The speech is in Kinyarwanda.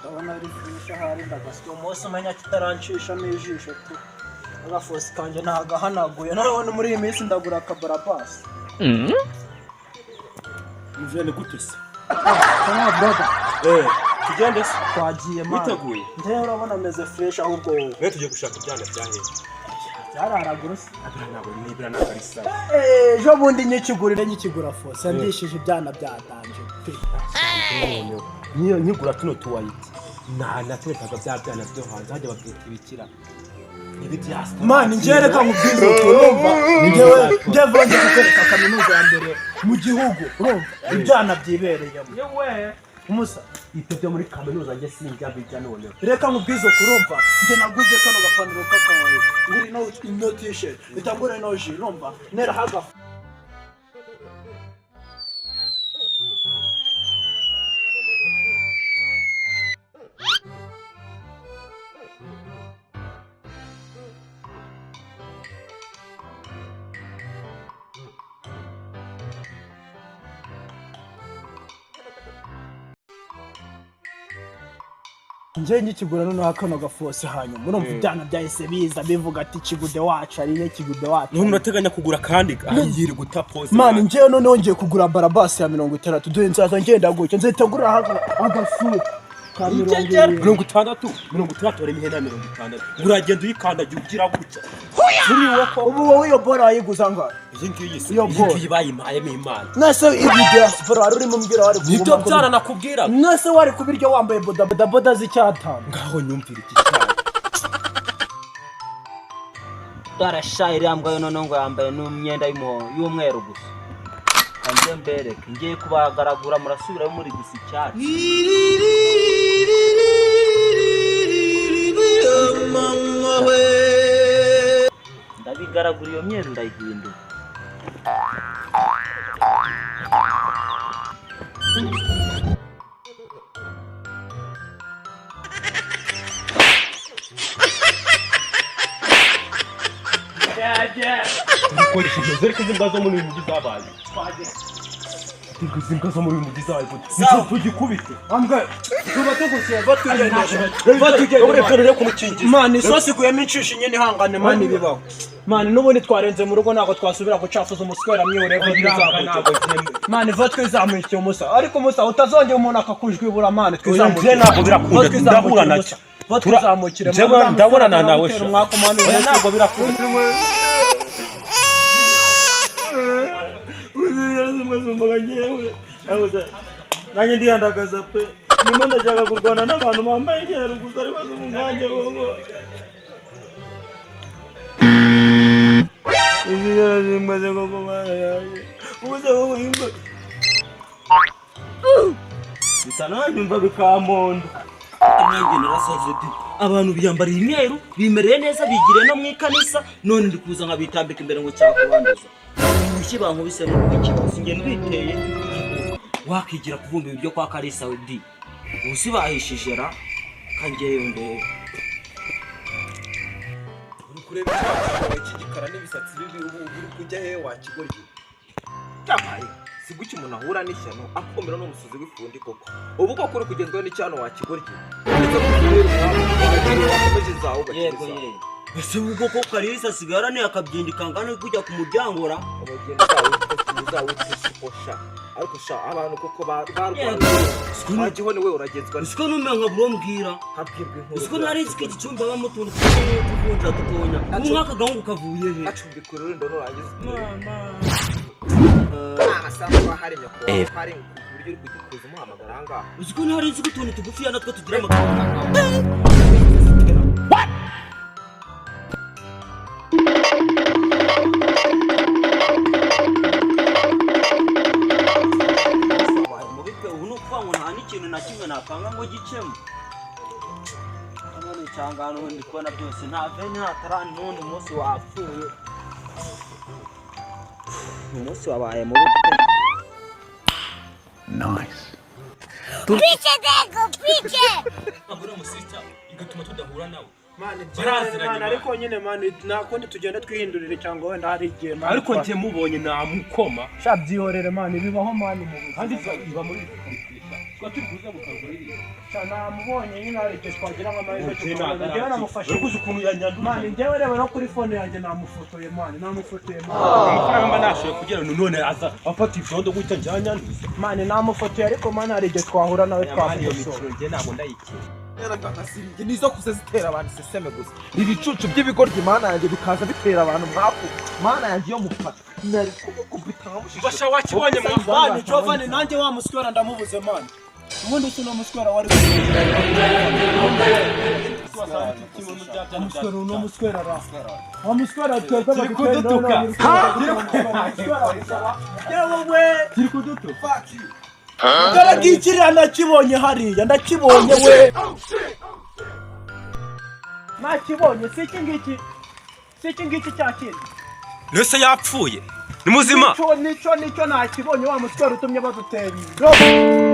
Ndabona ari fresh ahari, ndagasya umunsi umenya kitaranshishamo ijisho tu. Agafosi kanjye ntagahanaguye noneho muri iyi minsi ndagura akabarabasi. Muvene gute se? Ah, brother. Eh, tugende se. Twagiye, man. Witeguye? Njyewe urabona ameze fresh, ahubwo wowe? Mwe tugiye gushaka ibyana byahe? Byararagura se. Abira ntabwo nibira ntabwo ari sawa. Eh, ejo bundi nyikigurire, nyikigura fose ndishije ibyana byatanje pe. Niyo nyigura tuno tuwayiti. Nta naterekaga bya byana byo hanze hajya babyita ibikira. N'ibidiaspora. Man, njyewe reka nkubwize ukuri, urumva, njyewe njyewe ngiye kukwereka kaminuza ya mbere mu gihugu, urumva, ibyana byibereyemo. Yewe. Umusa. Ibyo byo muri kaminuza njye sinjya bijya noneho. Reka nkubwize ukuri, urumva, njye naguze kano gapantaro k'akawayi, ngura ino t-shirt, mpita ngura ino ji, urumva, neraho agafu. Njye nkikigura noneho kano gafose, hanyuma urumva ibyana byahise biza bivuga ati: "Kigude wacu arihe? Kigude wacu None arihe?" urateganya kugura kandi yiri guta pose? Man, njyewe noneho ngiye kugura barabasi ya 60. Dore nzaza ngenda gutya, nzahita ngura agafu ka 70. 60, 60, harimo ihene ya 60. Uragenda uyikandagira ugira gutya. Turi wowe ko Ubu wowe iyo bora wayiguza angahe? Iyi ngiyi se? Iyo Iyi bora. ngiyi bayimpayemo Imana. Nese ibi diaspora wari urimo umbwira wari Nibyo kuguma ngo- byana nakubwira. Nese wari kubirya wambaye bodaboda z'icyatanu? Ngaho nyumvira iki cyana. Darashaye iriya mbwa yo noneho ngo yambaye n'imyenda y'umuhondo y'umweru gusa. Kanjye mbereke, ngiye kubagaragura, murasubirayo muri gusa icyatsi. Ndabigaragura, iyo myeru ndayihindura. Dukoresheje zereka izi mbwa zo muri uyu mujyi zabaye. Izi mbwa zo muri uyu mujyi zabaye gute? Nicyo tugikubite. Ambwe tuba tugusiye, batugendesha. Reka rero kumukingiza. Man, isosi iguyemo inshishi nyine, ihangane man, ibibaho man. N'ubundi twarenze mu rugo, ntabwo twasubira gucafuza umuswera mwihoreye ko twizamukira. Man, va twizamukiye umusa, ariko umusa utazongera umuntu akakujwibura, man, twizamukire. Njye ntabwo birakunda, Va twizamukire ndahura nacyo. umusa. Va twizamukire. Njyewe Man, ndabonana nawe uramutera sha. umwaku, man, Oya, ntabwo birakunda. Nanjye ndihandagaza pe, ndimo ndashaka kurwana n'abantu bambaye imyeru gusa, ariko si umwanjye koko. Izi zimaze koko, mana yanjye, ubuze koko imbwa bitananyumva bikamponda. Nanjye narasaze di, abantu biyambariye imyeru bimereye neza, bigiriye no mu ikanisa, none ndi kuza nkabitambika imbere ngo cyakubanduza. Urushyi bankubise n'urw'iki? Sinjye ndwiteye. Wakigira kuvumba ibiryo kwa Kalisa we di, ubu si bahishije ra? Kangeyo ndebe. Uri kureba icyaha cy'igikara n'ibisatsi bibi, ubu uri kujya he wakigoryi? Cyabaye si guki umuntu ahura n'ishyano akumira n'umusozi w'ifundi koko? Ubu koko uri kugenzwaho n'icyano wakigoryi, ndetse kubera umwami wakomeje zawe Yego. ugakiriza. Yego, ese ubwo ko Kalisa asigaye araniye akabyindi kangana kujya ku muryango ra? Umugeni uzawitwa isiko sha, ariko sha abantu koko barwaye wagihone we, uragenzwa. Usiko numenya nka buro mbwira. Habwirwa inkuru. Usiko nari nzi ko iki cyumba habamo utuntu tw'utuvunja dutonya, ubu nk'aka gahungu kavuye he? Acumbika urulindo nurangiza amasaha hari nyoko hari ku buryo. buryo uri kujya kuza umuhamagara aha ngaha. Uzi ko ntari nzi ko utuntu tugufiya natwo tugira amagambo. Wabaye mubi pe! Ubu ni ukuvuga ngo nta n'ikintu na kimwe napanga ngo gicemo. Hano cyangwa hano ndi kubona byose nta veni, nta tarani, n'undi munsi wapfuye. Umunsi wabaye mubi pe! Piche Diego, piche! Uriya musista igatuma tudahura nawe. Mani, Baraziranye, mani, man. ariko nyine mani, nta kundi, tugenda twihindurira cyangwa wenda hari igihe, mani, Ariko njye mubonye namukoma. Sha, byihorere mani, bibaho mani mu buzima. Kandi iba muri twa turi kuza gukarwa ririya. Sha, namubonye nyine, hari igihe twagira nk'amahirwe tukabona. Njyewe namufashe. Uri kuzi ukuntu yanyanduje? Mani, njyewe reba no kuri phone yanjye namufotoye mani, namufotoye mani. Amafaranga mba nashoboye kugira ngo none aza afata ivyondo gutya njyanyanduza. Mani, namufotoye, ariko mani hari igihe twahura nawe Mani, iyo twamukosora. mikino njye ntabwo ndayikina. Yaragakasiriye nizo kuza zitera abantu iseseme gusa, ibicucu by'ibigoryi. Mana yanjye, bikaza bitera abantu mwaku. Mana yanjye, iyo mufata nari kumukubita nkamushisha. Basha, wakibonye mwa? Mani, Giovanni, nanjye wa muswera ndamubuze mani. Ubundi si uno muswera wari umuswera, uno muswera ra wa muswera twebwe Kiri kudutuka. Yewe we! Kiri kudutuka. Dore ngikiriya, nakibonye hariya, ndakibonye we, nakibonye. Si iki ngiki, si iki ngiki cya kindi. Nese yapfuye ni muzima. Nicyo, nicyo, nicyo, nakibonye. Wa muswera utumye badutera indobo.